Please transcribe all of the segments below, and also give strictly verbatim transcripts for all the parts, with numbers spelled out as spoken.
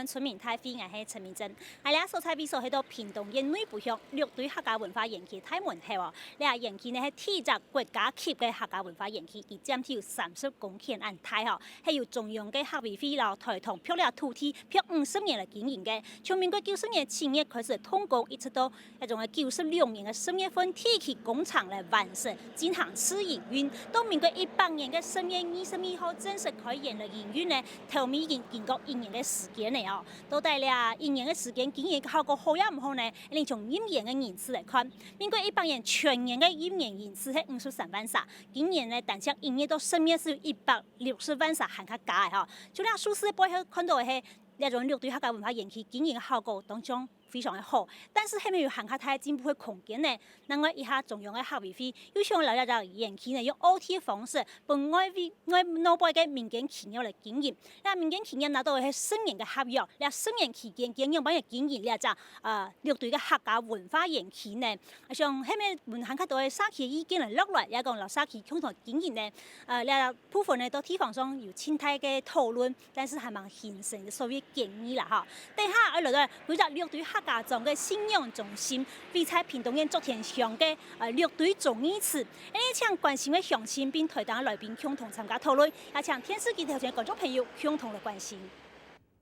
村民大會，𠊎係陳明珍。𠊎這所在位所係到屏東縣內埔鄉六堆客家文化園區大門口哦。這園區呢係第一隻國家級个客家文化園區，佢佔地有三十公頃恁大吼，係由中央个客委會摎臺糖摶這土地摶五十年來經營个。從民國九十年七月開始動工，一直到 該種个九十六年个十月份，第一期工程來完成，進行試營運。到民國一百年个十月二十二號正式開園來營運呢，頭尾已經經過一年个時間了哦。到底這一年个時間，經營个效果好也毋好呢？𠊎等從入園个人次來看，民國一百年全年个入園人次係五十三萬儕，今年呢，單淨一月到十月係有一百六十萬儕還較加个吼。就這數字背後看到个係，這種六堆客家文化園區經營效果當中 非常个好，但是還有還較大進步个空間呢。另外，這下中央个客委會又想摎這隻園區呢，用O T个方式，分外圍、外外背个民間企業來經營。這民間企業拿到个係十年个合約，這十年期間，佢仰般來經營這隻呃六堆个客家文化園區呢？像還有還較多个社區个意見來落來，也講摎社區共同經營呢，呃，這部分呢，到地方上有盡大个討論。 但是還吂形成个所謂建議啦吼。等下愛來到歸隻六堆客家庄个信仰中心，位在屏東縣竹田鄉个呃六堆忠義祠。𠊎等請關心个鄉親並臺頂个來賓共同參加討論，也請電視機頭前个觀眾朋友共同來關心。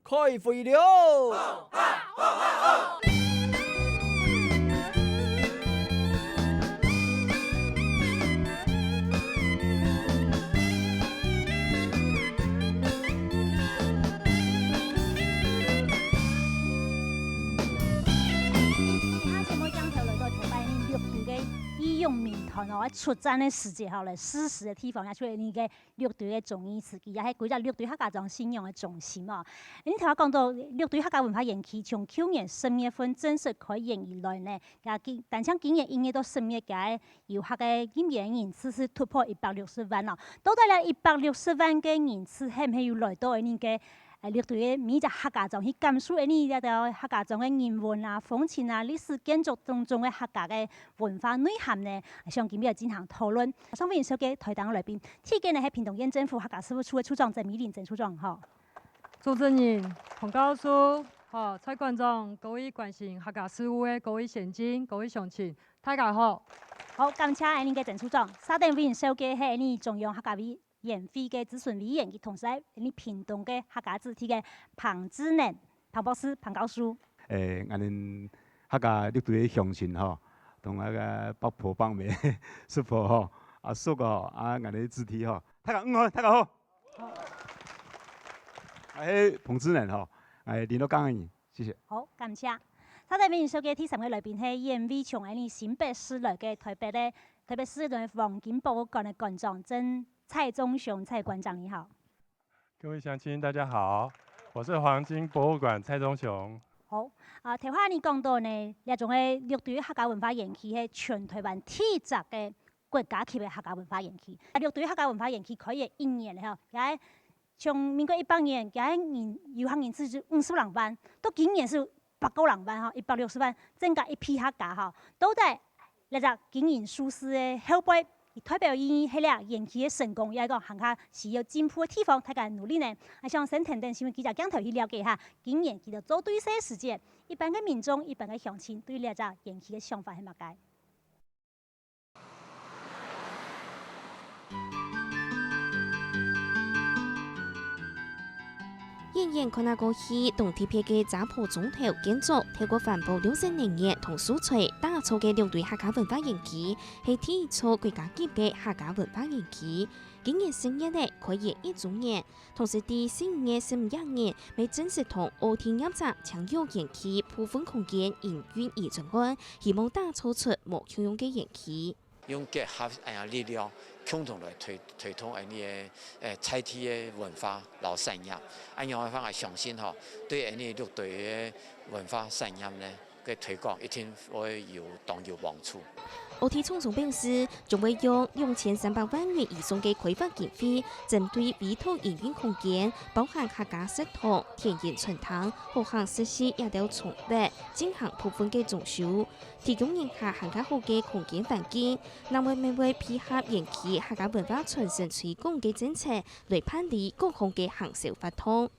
開會了！ 其他全部鏡頭來到頭擺呢六堆个義勇民團哦，愛出戰个時節吼，來誓師个地方，也就係𠊎等个六堆个忠義祠，佢也係歸隻六堆客家庄信仰个中心哦。你頭下講到六堆客家文化園區，從舊年十月份正式開園以來呢，也今單淨今年一月到十月，佢个遊客个入園人次係突破一百六十萬哦。到底這一百六十萬个人次，係毋係有來到𠊎等个 呃，六堆个每一隻客家庄去感受𠊎等這兜客家庄个人文啊、風情啊、歷史建築當中个客家个文化內涵呢？想今晡日進行討論。馬上為你紹介臺頂个來賓，第一个呢係屏東縣政府客家事務處个處長曾美玲曾處長，吼。主持人、彭教授，吼，蔡館長，各位關心客家事務个各位先進、各位鄉親，大家好。好，感謝𠊎等个曾處長。續等為你紹介係𠊎等中央客家委 員會个諮詢委員，佢同時係𠊎等屏東个客家子弟个彭志能彭博士彭教授。誒，𠊎等客家六堆个鄉親吼，同該个伯婆、伯姆、叔婆吼、阿叔吼、啊𠊎等子弟吼，大家午安，大家好。𠊎係彭志能吼，𠊎聯絡崗个人，謝謝。好，感謝。續等為你紹介第三个來賓係原位從𠊎等新北市來个臺北个臺北市个黃金博物館个館長曾 蔡忠雄蔡館長，你好。各位鄉親，大家好，我是黃金博物館蔡忠雄。好，啊，頭下你講到呢，這種个六堆客家文化園區係全臺灣第一隻个國家級个客家文化園區。六堆客家文化園區開園一年了吼，也從民國一百年，佢个人遊客人次就五十零萬，到今年係百過零萬吼，一百六十萬，增加一倍較加吼。到底 這隻經營數字个後背，佢代表意義係這園區个成功，也係講還較需要進步个地方，大家努力呢。𠊎想先跈等新聞記者鏡頭去了解一下，今年佢兜做對事个時節，一般个民眾、一般个鄉親對這隻園區个想法係麼个？ 遠遠看啊過去，當特別个遮埔鐘頭建築，透過環保綠色能源同素材打造个六堆客家文化園區，係第一座國家級个客家文化園區。今年十月仔開園一週年，同時在十二月十五日，乜正式同奧體驗者簽約園區部分空間營運預專案，希望打造出無共樣个園區。 用結合恁樣力量，共同來推推動恁樣个誒在地个文化摎產業。恁樣个話，𠊎相信吼，對恁樣六堆个文化產業呢个推廣一定會有當有幫助。奧體廠商表示，將會用兩千三百萬元以上个開發經費，針對委託營運空間，包含客家食堂、田園餐廳、學校設施這兜場域，進行部分个裝修。 提供人客還較好个空間環境，另外乜會配合園區客家文化傳承推廣个政策來辦理各項个行銷活動。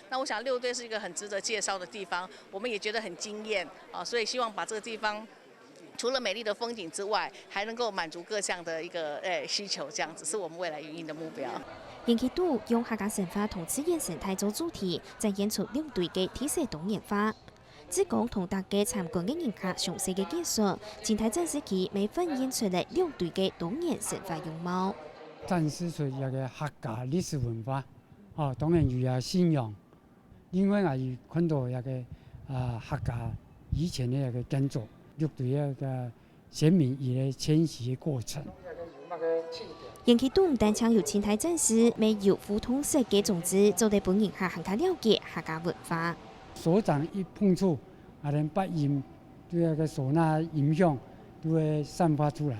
那我想六堆是一个很值得介绍的地方，我们也觉得很惊艳啊，所以希望把这个地方除了美丽的风景之外，还能够满足各项的一个诶需求，这样子是我们未来营运的目标。園區肚用客家生活同自然生態做主題，展現出六堆个特色多元化。志工同逐个參觀个人客詳細个介紹，靜態展示區乜反映出來六堆个多元生活樣貌。展示出一个客家歷史文化，哦，當然有也信仰，因為𠊎有看到一个啊客家以前的一个建築，六堆个先民佢个遷徙个過程。園區肚毋單淨有靜態展示，乜有互動式个裝置，做得分人客還較了解客家文化。手掌一碰觸，啊，連八音對那个嗩呐音響都會散發出來。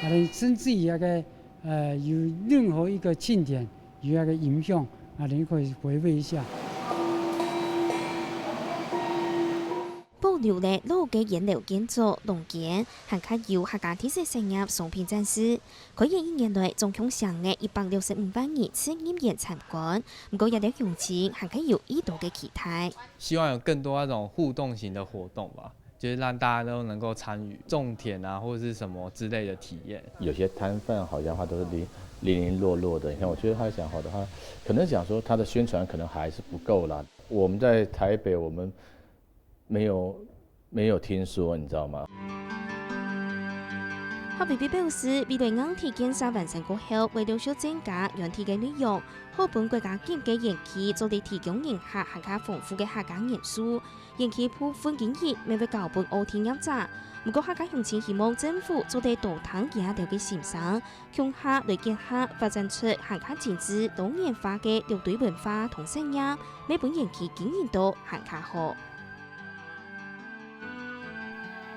啊，連甚至於那个呃有任何一个庆典，有那个音響，啊，你可以回味一下。保留了老个菸樓建築、農間，還較有客家特色產業商品展示。開園一年來，總共吸引了一百六十五萬人次入園參觀，毋過這兜鄉親還較有已多个期待。希望有更多那种互动型的活动吧，就是让大家都能够参与种田啊，或者是什么之类的体验。有些摊贩好像他都是零零零落落的，你看，我觉得他想好的话，可能想说他的宣传可能还是不够啦。我们在台北，我们没有没有听说，你知道吗？ 客委會表示，未來硬體建設完成過後，會陸續增加軟體个內容，好分國家級个園區做得提供人客還較豐富个客家元素。園區部分今日乜會交分奧體業者，毋過客家鄉親希望政府做得多聽佢兜个心聲，共下來結合發展出還較精緻多元化个六堆文化同產業，乜分園區經營到還較好。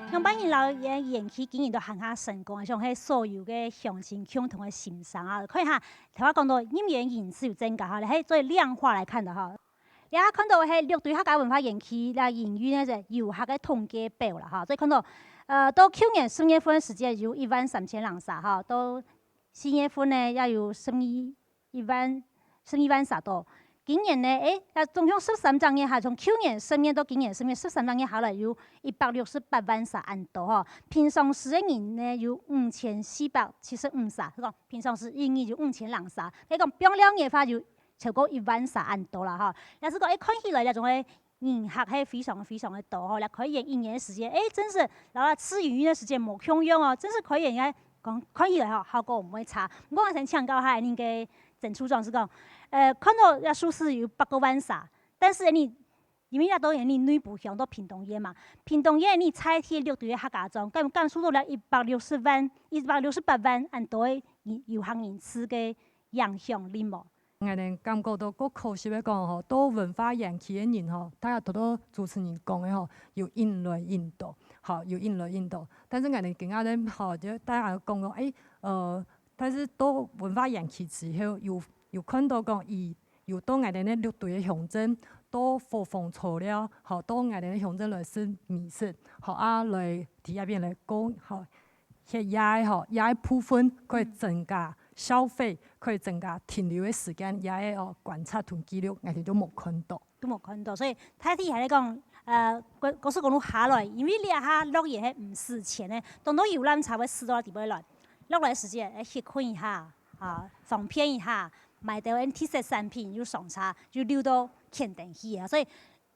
仰般形摎園區經營到還較成功，想係所有个鄉親共同个心聲啊！看一下，頭下講到入園人次有增加哈，係做量化來看个哈。這下看到係六堆客家文化園區，這營運个遊客个統計表啦哈，所以看到，呃，到舊年十月份時節有一萬三千人儕哈，到四月份呢也有十二一萬十二萬儕多。今年呢，誒，也總共十三隻月下，從舊年十月到今年十月十三隻月下來有一百六十八萬儕恁多吼。平常時个人呢有五千四百七十五儕，係講平常時一日有五千人儕，可以講放尞个話有超過一萬儕恁多啦吼。也係講，誒，看起來這種个人客係非常非常个多吼，來開園一年个時間，誒，真係摎佢試營運个時間無共樣哦，真係開園个 講看起來吼效果毋會差。毋過𠊎先請教下恁个曾處長係講，呃，看到這數字有百過萬儕，但是呢，因為這兜人呢內埔鄉到屏東縣嘛，屏東縣呢在地六堆个客家庄，感感受到這一百六十萬、一百六十八萬恁多个遊客人次个影響力無？ 𠊎等感覺到較可惜个講吼，到文化園區个人吼，大家頭頭主持人講个吼，有引來引到，吼，有引來引到。但是𠊎等今仔日吼，就大家講講，誒，呃，但是到文化園區之後，有有看到講，佢有到𠊎等个六堆个鄉鎮，到伙房車寮，吼，到𠊎等个鄉鎮來食美食，吼啊來佇該片來講，吼。 歇夜个吼，夜个部分可以增加消費，可以增加停留个時間，夜个哦觀察同記錄，𠊎兜都無看到。都無看到，所以大體還係講，呃，高高速公路下來，因為這下落園係毋使錢个，當多遊覽車會駛到這底背來，落來个時間，誒，歇睏一下，啊，放便一下，買兜N T C產品又上車，又溜到墾丁去啊，所以。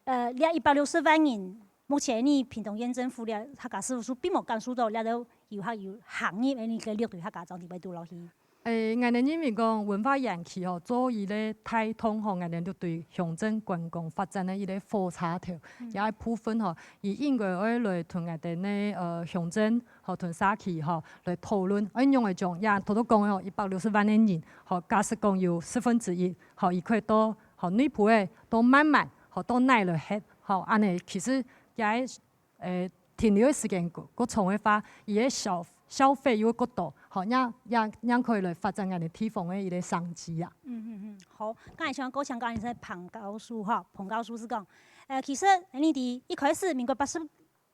呃，這一百六十萬人，目前呢屏東縣政府這客家事務所並無感受到這兜遊客有行入𠊎等个六堆客家庄裡背堵落去。誒，𠊎等認為講文化園區吼，做一個帶動吼𠊎等六堆鄉鎮觀光發展个一個火車頭，這個部分吼，佢應該愛來同𠊎等个呃鄉鎮吼同社區吼來討論，愛仰仔將這頭頭講个吼一百六十萬个人吼，假使講有十分之一吼，佢可以到吼內埔个，到慢慢 吼，到哪來歇，吼，恁仔其實佢个呃停留个時間過過長个話，佢个消消費又會過多，吼，也也也可以來發展𠊎等地方个一個商機啊。嗯嗯嗯，好，剛才像高強高先生彭教授吼，彭教授係講，呃，其實你佇一開始民國八十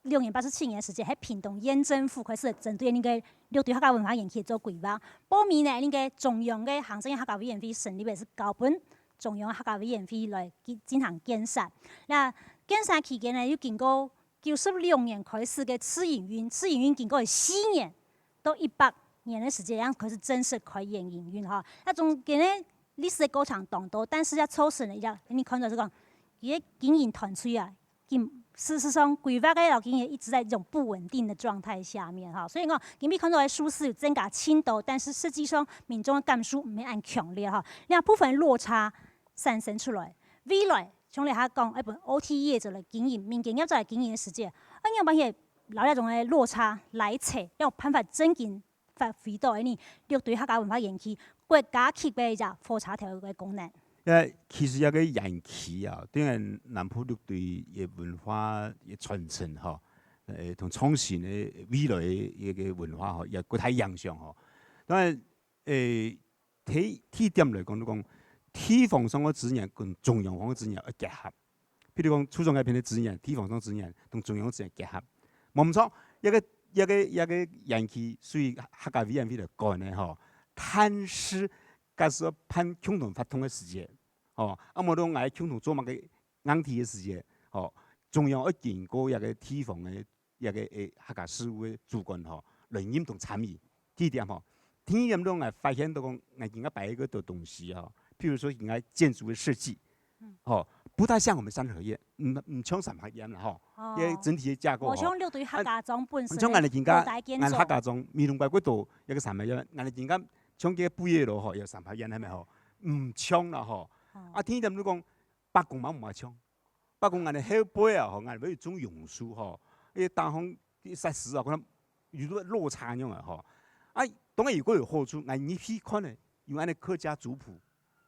六年、八十七年个時節，係屏東縣政府開始針對這个六堆客家文化園區做規劃。報名呢，這个中央个行政院客家委員會成立个係交分中央客家委員會來進行建設。該建設期間呢，又經過九十六年開始个試營運，試營運經過四年到一百年个時間，正開始正式開園營運吼。該中間呢，歷史个過程當多，但是這造成了一个，你看到係講，佢个經營團隊啊， 經，事實上，規劃个摎經營一直在這種不穩定的狀態下面哈，所以講，今晡日看到个數字有增加盡多，但是實際上民眾个感受毋係恁強烈哈，這部分落差產生出來。未來，像你頭下講，愛分O T業者來經營，民間業者來經營个時節，愛仰般去摎這種个落差拉扯，愛有辦法正經 發揮到恁呢六堆客家文化園區國家級个一隻火車頭个功能。呃，其實這个園區啊，對𠊎南部六堆个文化个傳承吼，呃，同創新个未來个一个文化吼，也有大影響吼。當然，呃，第，第一點來講，就講地方上个資源跟中央方个資源愛結合。 譬如講，初中該片个資源、地方上資源同中央資源結合，無毋著。這个，這个，這个園區屬於客家委員會來管个吼，但是假使愛辦共同活動个時節，吼，啊無論𠊎共同做麼个硬體个時節，吼，中央愛經過這个地方个 這个，誒，客家事務个主管吼，來認同參與。第一點吼，第二點，就𠊎發現到講，𠊎今下擺一个東西吼，譬如說今下建築个設計，吼，不大像我們三合院，毋，毋像三合院啦吼，哦。這个整體个架構吼。無像六堆客家庄本身个像𠊎等今下，古代建築。𠊎等客家庄美濃街國道一个三合院，𠊎等今下像這个不夜樓吼，有三合院係無吼？毋像啦吼。哦。啊，第二點就講，伯公嘛毋像。 伯公𠊎等後背啊吼，𠊎等會種榕樹吼，該打風一曬濕啊，可能有落差樣啊吼。啊，當然有个有好處，𠊎入去看呢，有恁呢客家族譜，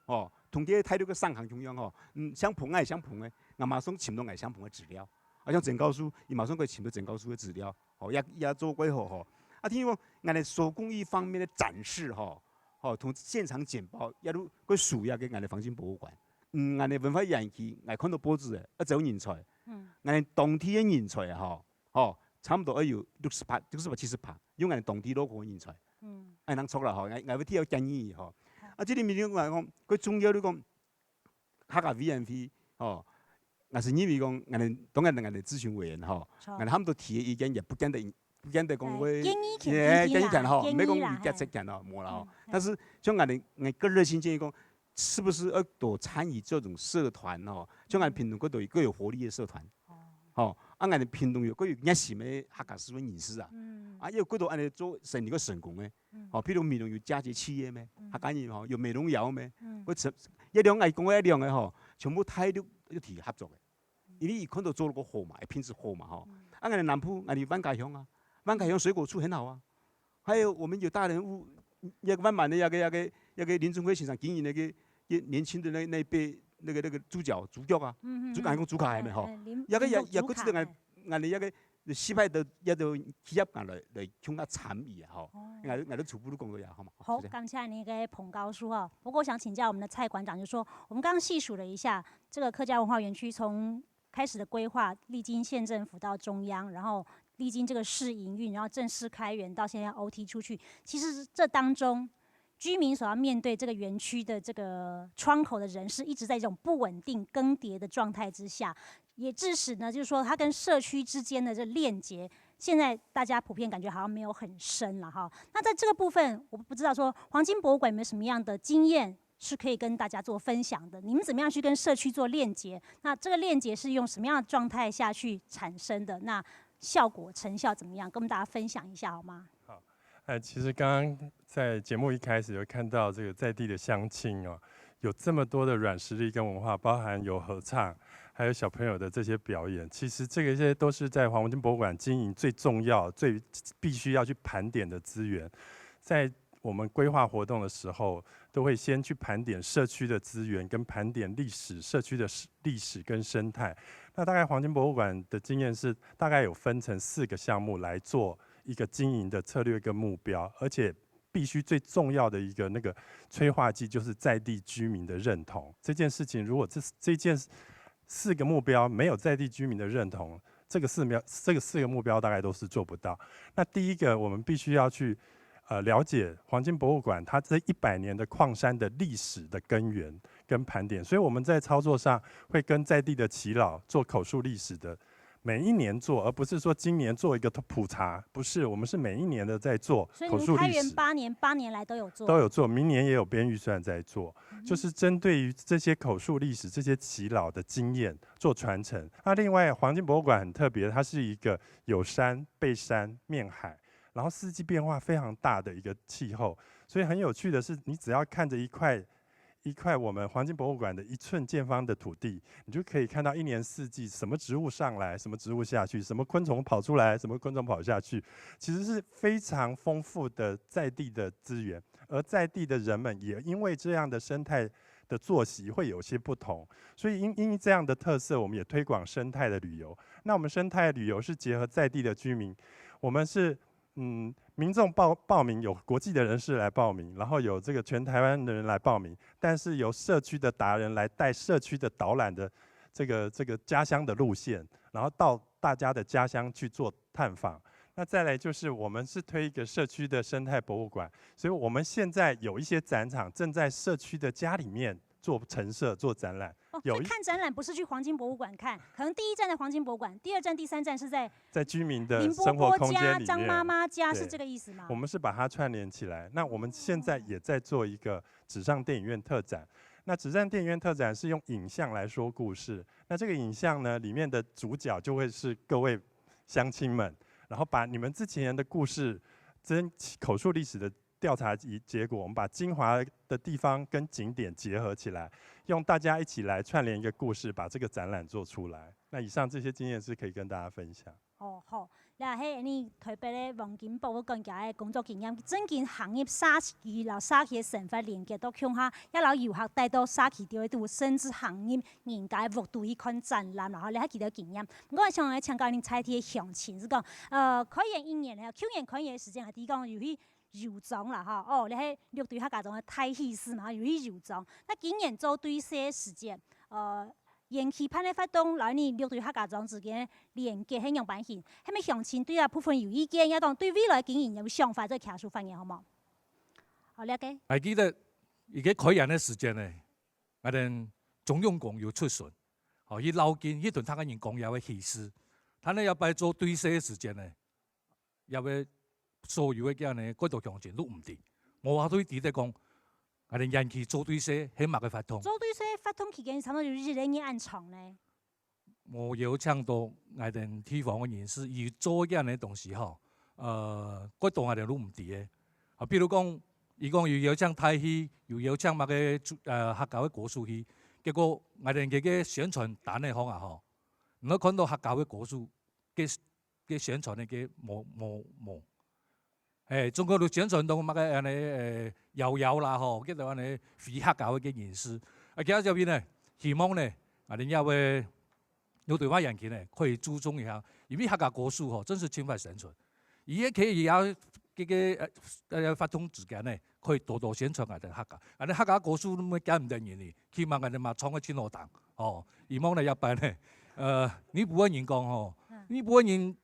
吼，同這大陸个上行共樣吼，嗯，相捧𠊎相捧个，𠊎馬上尋到𠊎相捧个資料，啊，像曾高樹，佢馬上可以尋到曾高樹个資料，吼，也，也做過好吼。啊，聽講𠊎等手工藝方面个展示吼，吼，同現場簡報，也都過輸入个𠊎等環境博物館。 嗯，𠊎等文化園區，𠊎看到報紙誒，愛招人才。嗯。𠊎等當地个人才啊，吼，吼，差毋多愛有六十趴、六十趴、七十趴，用𠊎等當地local个人才。嗯。恁樣做啦吼，𠊎，𠊎會提个建議吼。好。啊，這裡面就講，最重要就講，客家委員會，吼，𠊎係認為講，𠊎等，當然𠊎等諮詢委員吼，著。𠊎等差毋多提个意見也不見得 毋見得講會，哎，建議權，誒，建議權吼，建議啦，毋免講有決策權咯，無啦吼。嗯，但是像𠊎等，𠊎個人性建議講，是不是要多參與這種社團吼？像𠊎等屏東各都有各有活力个社團，哦。吼，啊，𠊎等屏東有各有熱心个客家社會人士啊，嗯。啊，也有各都恁呢做生意个成功个，嗯。吼，譬如美濃有佳節企業咩，嗯。客家人吼，有美濃窯咩，嗯。或者，一兩个講个一兩个吼，全部大陸有提合作个。 因為佢看到做了个好嘛，品質好嘛吼。嗯。啊，𠊎等南部，𠊎等萬家鄉啊，萬家鄉水果樹很好啊。還有我們有大人物，那個萬巒的那個，那個，那個林春輝先生經營那個，那年輕的那，那一輩，那個，那個豬腳，豬腳啊，嗯，嗯，豬腳，嗯。還講豬腳係無吼？哎，哎，林，那個也，林竹，也過去的，豬腳，哎。𠊎，𠊎等那個失敗的，那個企業家來，來共下參與啊吼。哦。𠊎，𠊎等初步都講到這，好嗎？好，謝謝。感謝你个彭教授哦。不過我想請教我們的蔡館長，就是說，我們剛剛細數了一下， 這個客家文化園區從開始的規劃，歷經縣政府到中央，然後歷經這個試營運，然後正式開園，到現在O T出去。其實這當中，居民所要面對這個園區的這個窗口的人事，一直在這種不穩定更迭的狀態之下，也致使呢，就是說它跟社區之間的這鏈接，現在大家普遍感覺好像沒有很深了哈。那在這個部分，我不知道說環境博物館有沒有什麼樣的經驗 是可以跟大家做分享的。你們怎麼樣去跟社區做鏈接？那這個鏈接是用什麼樣的狀態下去產生的？那效果成效怎麼樣？跟我們大家分享一下好嗎？好，呃，其實剛剛在節目一開始有看到這個在地的鄉親哦，有這麼多的軟實力跟文化，包含有合唱，還有小朋友的這些表演。其實這個，這些都是在環境博物館經營最重要、最必須要去盤點的資源。在我們規劃活動的時候，都會先去盤點社區的資源，跟盤點歷史，社區的史，歷史跟生態。那大概環境博物館的經驗是，大概有分成四個項目來做一個經營的策略跟目標，而且必須最重要的一個那個催化劑就是在地居民的認同。這件事情，如果這，這件四個目標沒有在地居民的認同，这个四标，这个四个目标大概都是做不到。那第一个，我们必须要去呃了解黄金博物馆它这一百年的矿山的历史的根源跟盘点，所以我们在操作上会跟在地的耆老做口述历史的。每一年做，而不是说今年做一个普查，不是，我们是每一年的在做口述历史。所以你们开园八年，八年来都有做？都有做，明年也有编预算在做，就是针对于这些口述历史、这些耆老的经验做传承。那另外，黄金博物馆很特别，它是一个有山、背山、面海，然后四季变化非常大的一个气候，所以很有趣的是，你只要看着一块一块我们黄金博物馆的一寸见方的土地，你就可以看到一年四季什么植物上来，什么植物下去，什么昆虫跑出来，什么昆虫跑下去，其实是非常丰富的在地的资源。而在地的人们也因为这样的生态的作息会有些不同，所以因因这样的特色，我们也推广生态的旅游。那我们生态旅游是结合在地的居民，我们是嗯，民众报报名有国际的人士来报名，然后有这个全台湾的人来报名，但是由社区的达人来带社区的导览的这个这个家乡的路线，然后到大家的家乡去做探访。那再来就是我们是推一个社区的生态博物馆，所以我们现在有一些展场正在社区的家里面做陈设、做展览。哦，所以看展览不是去黄金博物馆看，可能第一站在黄金博物馆，第二站、第三站是在在居民的生活空间里面，张妈妈家，是这个意思吗？我们是把它串联起来。那我们现在也在做一个纸上电影院特展。那纸上电影院特展是用影像来说故事。那这个影像呢，里面的主角就会是各位乡亲们，然后把你们之前的故事，真口述历史的调查结果，我们把精华的地方跟景点结合起来，用大家一起来串联一个故事，把这个展览做出来。那以上这些经验是可以跟大家分享。哦，好，那嘿，你台北的黄金博物馆个工作经验，正经行业社区，然后社区的生活连接到共下，也老游客带到社区里肚，甚至行业人家屋肚去看展览，然后了解到经验。我想来请教你在地的乡亲，是讲，呃，开园一年了，去年开园的时间还提讲有去 游庄啦吼，哦，你係六堆客家庄个大喜事嘛，有去游庄。那今年做堆細个時節，呃，延期辦个活動，來你六堆客家庄之間連結係仰般形？係毋係鄉親對這部分有意見，也當對未來經營有想法，做客家書發言好無？好，了解。還記得，一個開園个時間呢，𠊎等鍾永功有出巡，吼，去遶境，去同大家人講這個喜事。但係這擺做堆細个時間呢， 也會所有个恁呢蓋多鄉親都毋知，無法度知得講，𠊎等園區做堆細係麼个活動。做堆細活動期間差不多有一個月恁長呢。無邀請到𠊎等地方个人士，佢做恁呢東西吼，呃，蓋多𠊎等都毋知个。啊，比如講，佢講有邀請大戲，有邀請麼个主呃客家个歌手去，結果𠊎等這個宣傳單个方啊吼，毋會看到客家个歌手个 个宣傳个个無無無。嘿，中國就宣傳到麼个恁呢，呃，搖搖啦吼，叫做恁呢非客家个个人士。啊，今日這邊呢，希望呢，啊，恁樣會有對話園區呢，可以注重一下，因為客家歌手吼，真係盡會生存。佢也可以啊，這個呃呃活動之間呢，可以多多宣傳𠊎等客家。恁呢客家歌手毋會見毋得人呢，起碼𠊎等嘛唱个盡好聽，吼。希望呢，這擺呢，呃，你毋會人講吼，你毋會人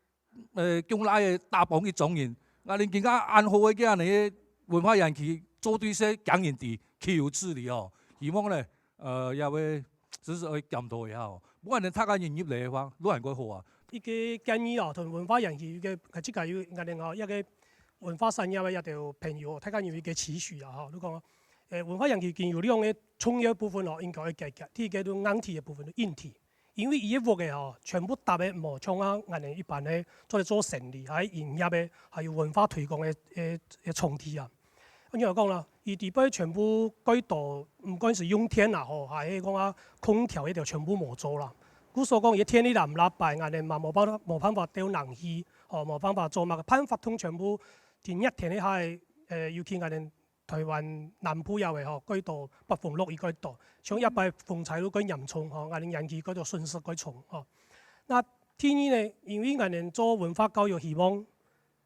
呃，將來个打幫一種人，𠊎等今下恁好个恁呢个文化園區做堆細驚人知，豈有此理哦！希望呢，呃，也會只係愛檢討一下哦。毋過恁呢大家人入來个話，都還過好啊。一個建議哦，同文化園區一個，自家有𠊎等吼，一個文化產業个一條朋友，大家有一個期許啊吼，就講，誒，文化園區已經有兩個重要部分哦，應該愛解決。第一個就硬體个部分，就硬體。 因為佢个屋个吼，全部搭个無像啊，𠊎等一般个做得做生理，還營業个，還有文化推廣个个个場地啊。你來講啦，佢底背全部蓋多，毋管係用電也好，還係講啊空調該條全部無做啦。故所講，佢電力啦毋罅擺，𠊎等嘛無辦法無辦法吊冷氣，吼，無辦法做麼个，辦法通全部在熱天个下，呃，尤其𠊎等 台灣南部這位吼，蓋多北風落雨蓋多，像這擺風災就蓋嚴重吼，𠊎等園區蓋多損失蓋重吼。那第二呢，因為𠊎等做文化教育，希望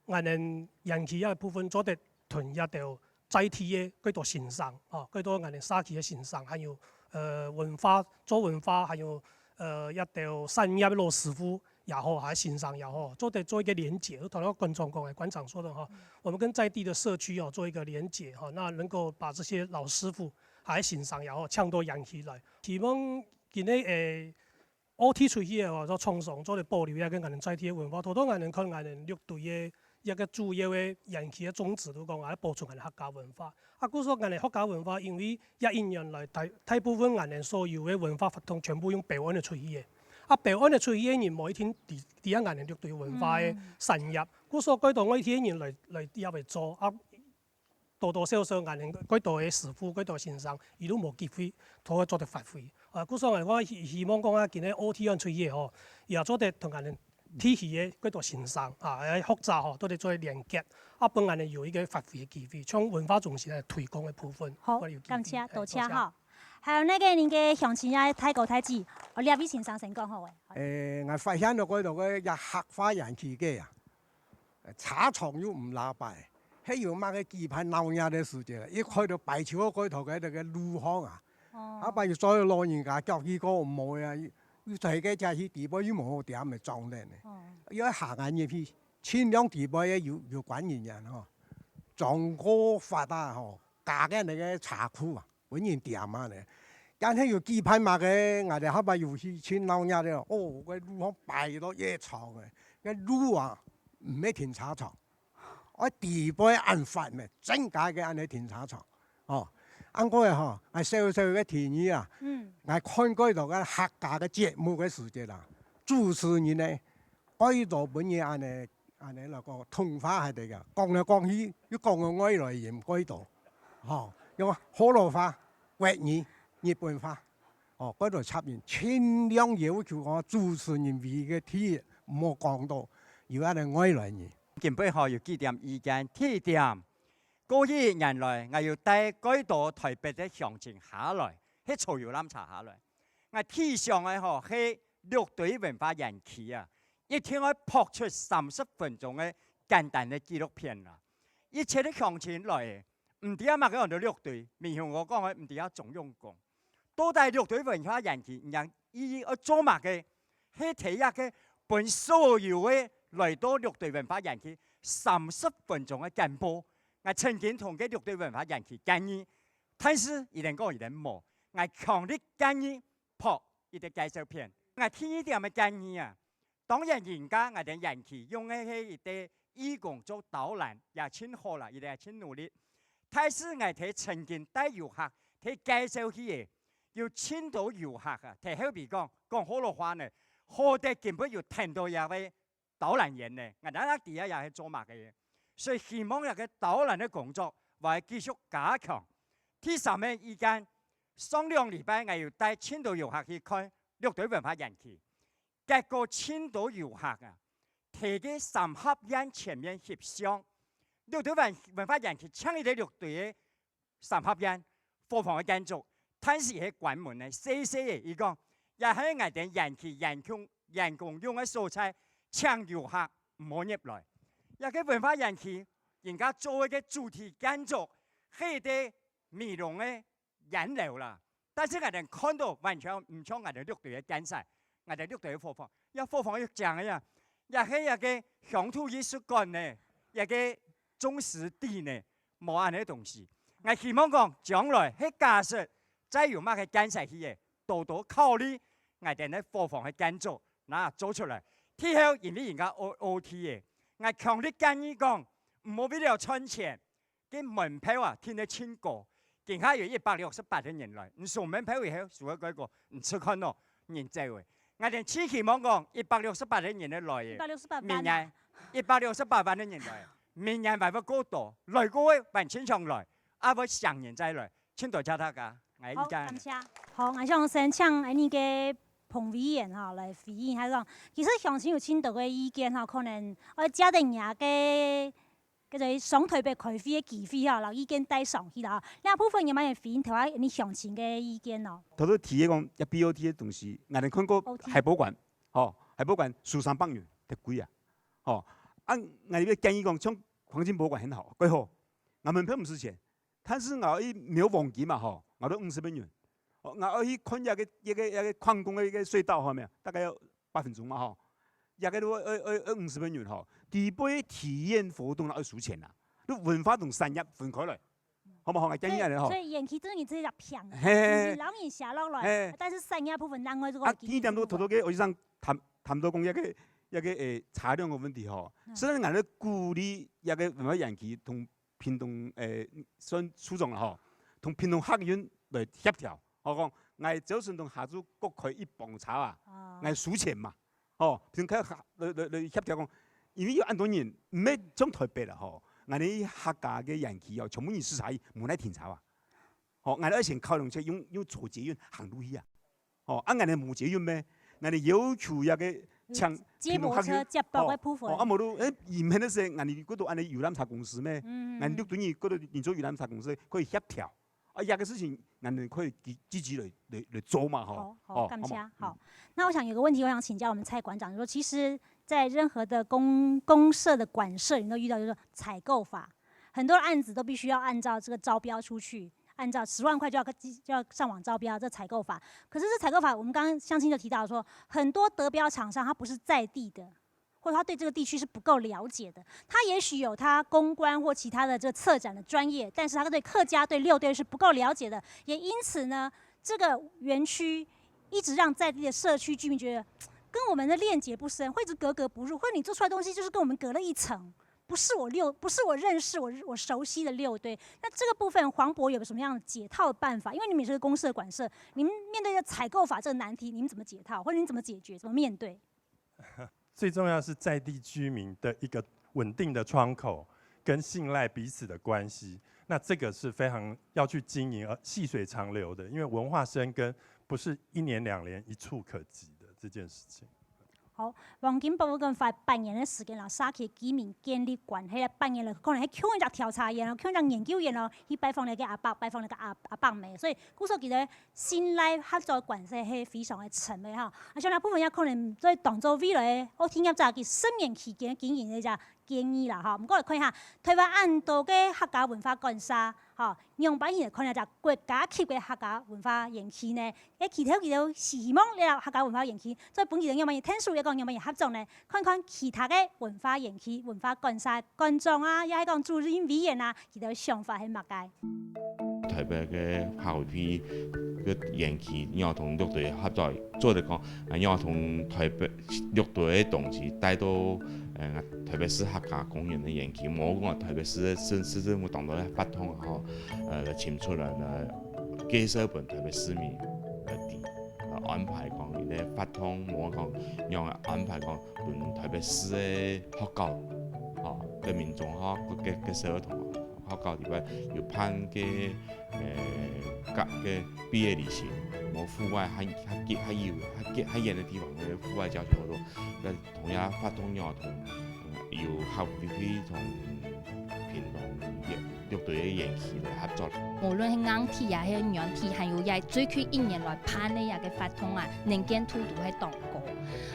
𠊎等園區這部分做得同這兜在地个蓋多先生吼，蓋多𠊎等社區个先生，還有呃文化做文化，還有呃這兜產業个老師傅，也好，還係先生也好，做得做一個連結，就同那個館長講的，館長說的哈，我們跟在地的社區哦做一個連結哈，那能夠把這些老師傅還係先生也好，搶到延期來。希望今日誒，O T出去的哦，做廠商做得保留一個𠊎等在地的文化，頭頭𠊎等看𠊎等六堆的一個主要的延期的宗旨，就講啊，保存𠊎等客家文化。啊，故所𠊎等客家文化，因為這一年來大大部分𠊎等所有的文化活動全部用表演的出去的。 啊，表演个出去个人無一定知知影𠊎等六堆文化个產業，故所蓋多外地个人來來這位做啊，多多少少𠊎等蓋多个師傅、蓋多先生，佢都無機會，都會做得發揮。啊，故所𠊎希希望講啊，今日O T出去个吼，也做得同𠊎等地區个蓋多先生啊，學者吼，做得做連結，啊，分𠊎等有一個發揮个機會，從文化中心來推廣个部分。好，感謝，多謝哈。 還有該个人个鄉親啊，大哥大姊，哦，這位先生先講好誒。誒，𠊎發現到該度个這客話園區个啊，車場又毋罅擺，係有麼个舉辦鬧熱个時節，一開到擺酒該頭个該个路項啊，哦，啊，擺有做老人家腳去過毋好啊，又在該隻去底背又無好點个裝等呢，哦，要行啊入去，盡量底背个有有關人員吼，裝過發啊吼，加个該个車庫啊。 分人恬啊呢。但係有舉辦麼个，𠊎兜客話有去盡鬧熱个，哦，該路項擺到越長个，該路啊，毋係停車場，愛底背恁闊咩，增加个恁呢停車場，哦。恁過个吼，𠊎小小个提議啊，嗯，𠊎看過到个客家个節目个時節啊，主持人呢，蓋多分人恁呢 恁呢來講，通話還得个，講來講去，又講个外來音蓋多，吼，用河洛話、國語、日本話，哦，蓋多插音，盡量要求講主持人為个題，毋好講到有恁呢外來語。今晡吼有幾點意見，第一點，過去一年來，𠊎有帶蓋多台北个鄉親下來，係坐遊覽車下來。𠊎第一想个吼，係六堆文化園區啊， 一定愛拍出三十分鐘个簡單个紀錄片啦。一切个鄉親來，毋知啊麼个安到六堆，明雄哥講个毋知啊中央講。到底六堆文化園區，人意義愛做麼个？係第一个分所有个來到六堆文化園區三十分鐘个簡報。𠊎曾經同該六堆文化園區建議，但是佢等講佢等無。𠊎強烈建議拍一個介紹片。𠊎第二點个建議啊， 當然，人家𠊎兜園區用个係一個義工做導覽，也盡好啦，佢兜也盡努力。但是𠊎兜曾經帶遊客去介紹去个，有盡多遊客啊，在後背講，講河洛話呢，好得根本有聽到這位導覽員呢，𠊎兜也知啊，這係做麼个个。所以希望這個導覽个工作會繼續加強。第三個意見，上兩禮拜𠊎有帶盡多遊客去看六堆文化園區。 結果盡多遊客啊，在該三合院前面翕相。六堆文文化園區淨一個六堆个三合院，伙房个建築，但是係關門个，細細个。佢講，這係𠊎兜園區員工員工用个所在，請遊客毋好入來。這個文化園區，人家做个主題建築，係一個美濃个 菸樓啦。但是𠊎兜看到完全毋像𠊎兜六堆个建設，𠊎兜六堆个伙房，這伙房又靚个呀，也係一個鄉土藝術館呢，一個種植地呢，無恁呢个東西。𠊎希望講，將來係假使再有麼个建設去个，多多考慮𠊎兜个伙房个建築，拿做出來。最後，因為人家O O T个，𠊎強烈建議講，毋好為了賺錢， 該門票啊，訂到盡高，今下有一百六十八個人來，你收門票以後，收个蓋高，你試看哦，人走个。𠊎兜盡希望講，一百六十八個人來个，一百六十八萬啊。明年，一百六十八萬個人來，明年還會過多，來過个還親像來，啊會上年再來，盡多謝大家，𠊎个意見。好，感謝。好，𠊎想先請𠊎个彭委員吼來回應一下講，其實鄉親有盡多个意見吼，可能愛借等人家个 叫做上台北開會个機會吼，摎意見帶上去啦吼。這部分有無人回應頭下你鄉親个意見哦？頭頭提个講，這B O T个東西，𠊎兜看過O T。海博館，吼，海博館收三百元，忒貴啊，吼。啊，𠊎這邊建議講，像黃金博物館很好，蓋好，𠊎門票毋使錢，但是𠊎愛去摸黃金嘛，吼，𠊎都五十美元，哦，𠊎愛去看一個一個一個礦工个一個隧道，吼，有無？大概要八分鐘嘛，吼。這個都愛愛愛五十萬元吼，底背體驗活動愛收錢啦，你文化同產業分開來，好毋好？𠊎建議恁樣吼。所以，所以園區真正係一隻平，嘿嘿嘿。毋係摎人寫落來，嘿。但是產業部分另外一個啊，第一點都頭頭个，我就想談談到講一個一個誒，車輛个問題吼，嗯。雖然𠊎咧鼓勵一個文化園區同屏東誒，算初中啦吼，同屏東客運來協調，吼講，𠊎朝晨同下晝各開一班車啊，哦。𠊎收錢嘛。 吼，平常客來來來協調講，因為有恁多人，毋係像台北啦吼，𠊎等客家个園區哦，全部人駛車，無哪停車啊。吼，𠊎等愛先考量出用用坐捷運行路去啊。吼，啊𠊎等無捷運咩？𠊎等要求一個像接駁車接駁个部分。吼，啊無就，誒，以前个時，𠊎等過多恁樣遊覽車公司咩？𠊎等六堆人過多人做遊覽車公司，可以協調。 啊，這個事情，𠊎等可以積積極來來來做嘛，吼。好，好，哦，感謝。好嘛。好，那我想有個問題，我想請教我們蔡館長，就是說，其實在任何的公公設的館舍，你都遇到，就是說採購法，很多的案子都必須要按照這個招標出去，按照十萬塊就要就要上網招標，這採購法。可是這採購法，我們剛剛相親就提到說，很多得標廠商他不是在地的， 或者他對這個地區是不夠了解的，他也許有他公關或其他的這個策展的專業，但是他對客家、對六堆是不夠了解的，也因此呢，這個園區一直讓在地的社區居民覺得跟我們的鏈接不深，會一直格格不入，或者你做出來的東西就是跟我們隔了一層，不是我六，不是我認識、我我熟悉的六堆。那這個部分，黃渤有什麼樣的解套的辦法？因為你們也是個公設館舍，你們面對這採購法這個難題，你們怎麼解套，或者你怎麼解決、怎麼面對？ 最重要是在地居民的一個穩定的窗口，跟信賴彼此的關係。那這個是非常要去經營，而細水長流的，因為文化深耕不是一年兩年一觸可及的這件事情。好，黃金博物館花八年个時間啦，捎佢居民建立關係，八年來可能係像一隻調查員咯，像一隻研究員咯，去拜訪你个阿伯，拜訪你个阿阿伯姆，所以故所佢个信賴合作關係係非常个深个吼。啊，像這部分也可能做當做未來个，哦，天業者佢十年期間經營个一隻建議啦吼。毋過來看一下，台灣恁多个客家文化館舍吼，仰般形來看這隻國家級个客家文化園區呢？該其實佢兜希望這客家文化園區，做分佢兜仰般形天數，也講仰般形合作呢？看看其他个文化園區、文化館舍館長啊，也係講主任委員啊， 佢兜想法係麼个？台北个客委會个園區，仰同六堆合作，做得講，啊，仰同台北六堆个東西帶到，呃，台北市客家公園个園區，無講台北市个市市政府當多个活動吼，呃，來尋出來呢，介紹分台北市民來知，啊，安排講佢个活動，無講仰安排講分台北市个學校，吼，个民眾吼，个个个社會同學 學校裡背有辦个，呃，个个畢業旅行，無戶外較較較有較較遠个地方个戶外教學活動，該同樣活動仰同，嗯，有客委會同屏東六堆个園區來合作。無論係硬體也係軟體，還有這最近一年來辦个這个活動啊，能見度都係當高。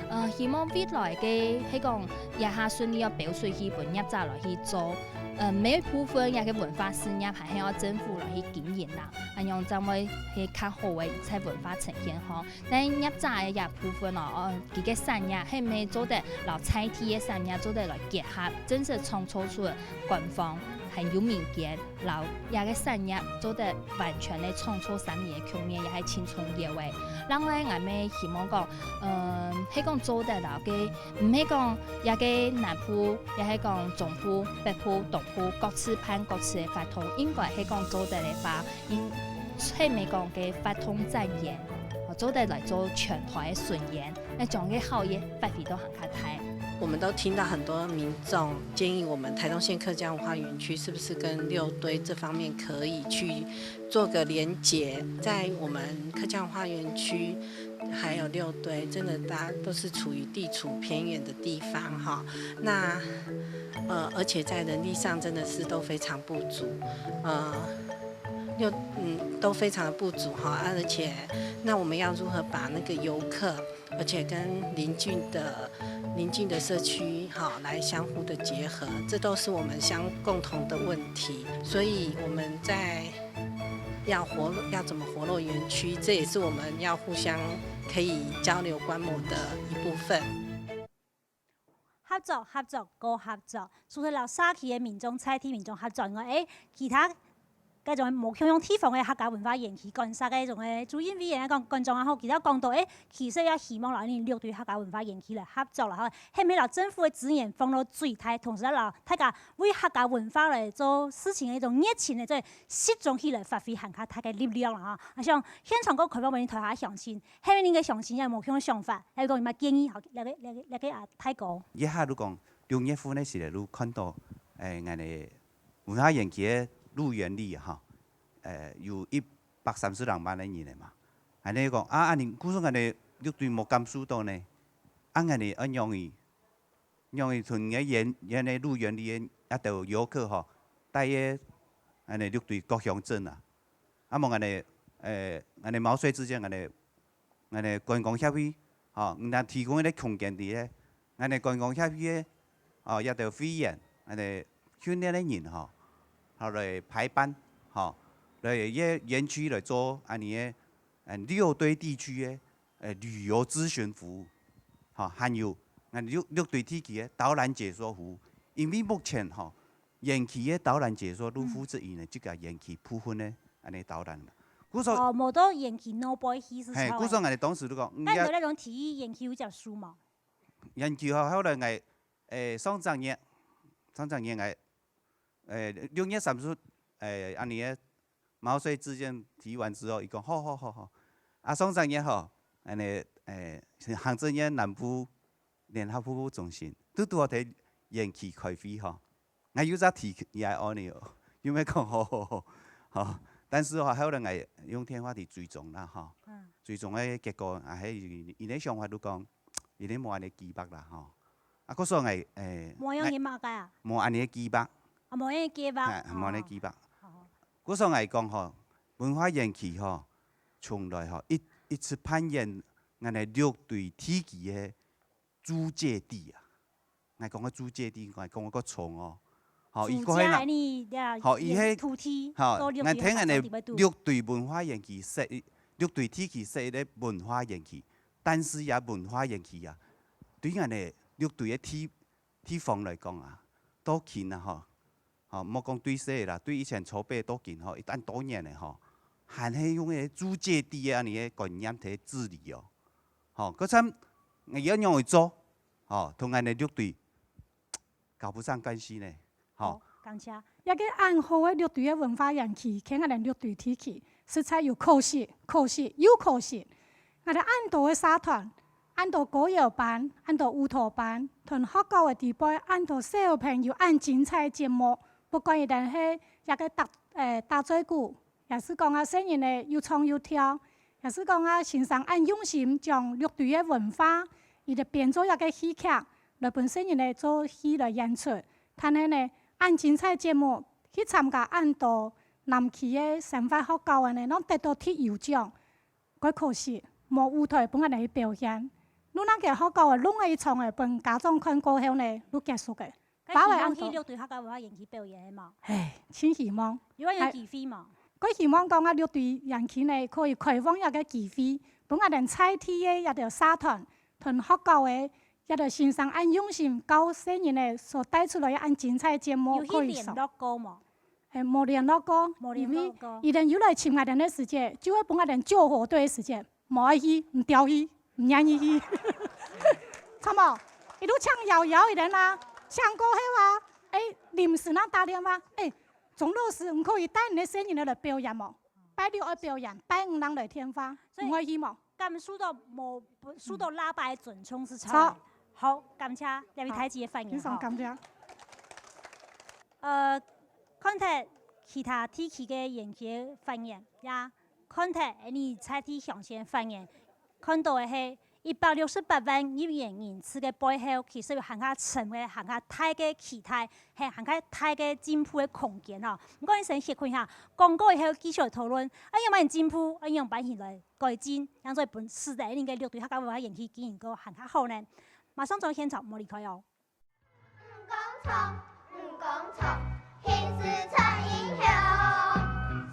呃，希望未來个係講，這下順利愛標出去分業者來去做， 呃，每一部分這个文化事業還係愛政府來去經營啦，恁樣正會係較好个在文化呈現吼。但業者个這部分哦，哦，佢个產業係毋係做得摎在地个產業做得來結合，真實創造出官方還有民間，摎這个產業做得完全个創造產業个局面，也係盡重要个。另外，𠊎乜希望講，嗯，係講做得摎个 毋係講這个南部，也係講中部、北部、東部，各自辦各自个活動，應該係講做得个話，應，係毋係講个活動展演，哦，做得來做全台个巡演，該將个效益發揮到還較大。我們都聽到很多民眾建議我們台東縣客家文化園區是不是跟六堆這方面可以去做個連結，在我們客家文化園區 還有六堆，真的大家都是處於地處偏遠的地方哈。那，呃，而且在人力上真的是都非常不足，呃，六，嗯，都非常的不足哈。啊，而且，那我們要如何把那個遊客，而且跟鄰近的鄰近的社區哈來相互的結合，這都是我們相共同的問題。所以我們在 要活，要怎麼活絡園區，這也是我們要互相可以交流觀摩的一部分。作、合作、過合作，除了摎社區个民眾、在地民眾合作以外，誒，其他該種無共樣地方个客家文化園區，觀察个種个主任委員啊，講觀眾啊好，其實講到，誒，其實也希望摎你六堆客家文化園區來合作啦，吼，係毋係摎政府个資源放到最大，同時也摎大家為客家文化來做事情个一種熱情个，做集中起來發揮還較大个力量啦，吼。啊，像現場个開放分你台下鄉親，係毋係你个鄉親也無共樣想法，還有講有麼建議，好，來個，來個，來個啊，大哥。這下就講，六月份个時節，就看到，誒，𠊎个 文化園區个入園率吼，呃，有一百三十零萬个人个嘛。恁呢講，啊，恁呢，故所恁呢六堆無感受到呢？啊，恁呢，啊，仰會，仰會同个園，園个入園率个一兜遊客吼，帶个恁呢六堆各鄉鎮啊，啊，無恁呢，呃，恁呢毛遂自薦恁呢 𠊎个觀光協會，吼，你若提供一個空間佇咧，𠊎个觀光協會个，哦，這兜會員，恁呢訓練个人吼，好來排班，吼，來這園區來做恁呢个，嗯，六堆地區个，呃，旅遊諮詢服務，吼，還有，嗯，六，六堆地區个導覽解說服務。因為目前吼， 園區个導覽解說都負責於呢，這個園區部分个恁呢導覽啦。故所，哦，無到園區內背去係毋係？嘿，故所𠊎等當時都講，嗯，該你有該種提議園區有接受無？園區吼，後來𠊎，誒，上隻月，上隻月𠊎，誒，六月三十，誒，恁呢个毛遂自薦提完之後，佢講好好好好。啊，上隻月吼，恁呢，誒，行政院南部聯合服務中心，都拄好在園區開會吼。 𠊎有隻提議恁呢哦，有無講好好好，吼，但是吼，後來𠊎用電話去追蹤啦，吼，嗯。追蹤个結果，啊，係佢个想法就講，佢个無恁呢計畫啦，吼。啊，故所𠊎，誒，無用𠊎，佢麼个啊？無恁呢計畫。啊，無恁呢計畫。哎，無恁呢計畫。哦，好，好。故所𠊎講吼，文化園區吼，從來吼，一，一直扮演𠊎等六堆地區个 租界地啊。𠊎講个租界地，𠊎講个較重哦。吼，佢過去啦，租界呢，吼，佢係土地，吼，做六堆，𠊎聽恁呢，六堆文化園區設，六堆地區設一個文化園區，但是這文化園區啊，對𠊎等六堆个地，地方來講啊，到今啊，吼， 吼，莫講對細啦，對以前初輩到今吼，一旦多年了吼，還係用个租界地个恁呢个觀念在治理哦。吼，該參，𠊎愛仰會做？吼，同𠊎等六堆搞不上關係呢。吼。好，感謝。這個恁好个六堆个文化園區，牽𠊎等六堆地區，實在有可惜，可惜，又可惜。𠊎等恁多个社團， 恁多歌謠班、恁多舞蹈班，同學校个底背恁多小朋友恁精彩个節目，不管佢等係這個打，誒，打嘴鼓，也係講啊細人仔又唱又跳，也係講啊先生恁用心將六堆个文化，佢等編做一個戲劇，來分細人仔做戲來演出。但係呢，恁精彩个節目，去參加恁多南區个生活學校恁呢，攏得到第一獎。 蓋可惜，無舞台分𠊎等去表現。你等个學校个弄个一場仔分家長看過後呢，就結束个。該希望去六堆客家文化園區表演个無？唉，真希望。有恁樣機會無？蓋希望講啊，六堆園區呢，可以開放一個機會，分𠊎等在地个一條社團，同學校个一條先生恁用心教細人仔所帶出來个恁精彩个節目可以上。有去聯絡過無？ 誒，無聯絡過，無聯絡過。因為佢等有來尋𠊎等个時節，就會分𠊎等救火隊个時節，無愛去，毋著去，毋願意去。著無？一路請邀邀佢等啊，請過後啊，誒，臨時正打電話，誒，鍾老師，你可以帶你个細人仔來表演無？拜六愛表演，拜五正來電話，所以毋愛去無？感受到無，受到喇叭个尊重係著个。著。好，感謝這位大姐个發言。非常感謝。 呃，看忒其他地區个園區个發言，也看忒𠊎等在地鄉親个發言，看到个係一百六十八萬入園人次个背後，其實有還較深个、還較大个期待，係還較大个進步个空間吼。毋過𠊎先歇睏一下，廣告以後繼續來討論，愛仰般進步，愛仰般去來改進，讓做分使得𠊎等个六堆客家文化園區經營个還較好呢。馬上轉現場，莫離開哦。 毋講錯，毋講錯，形式出英雄。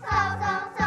手中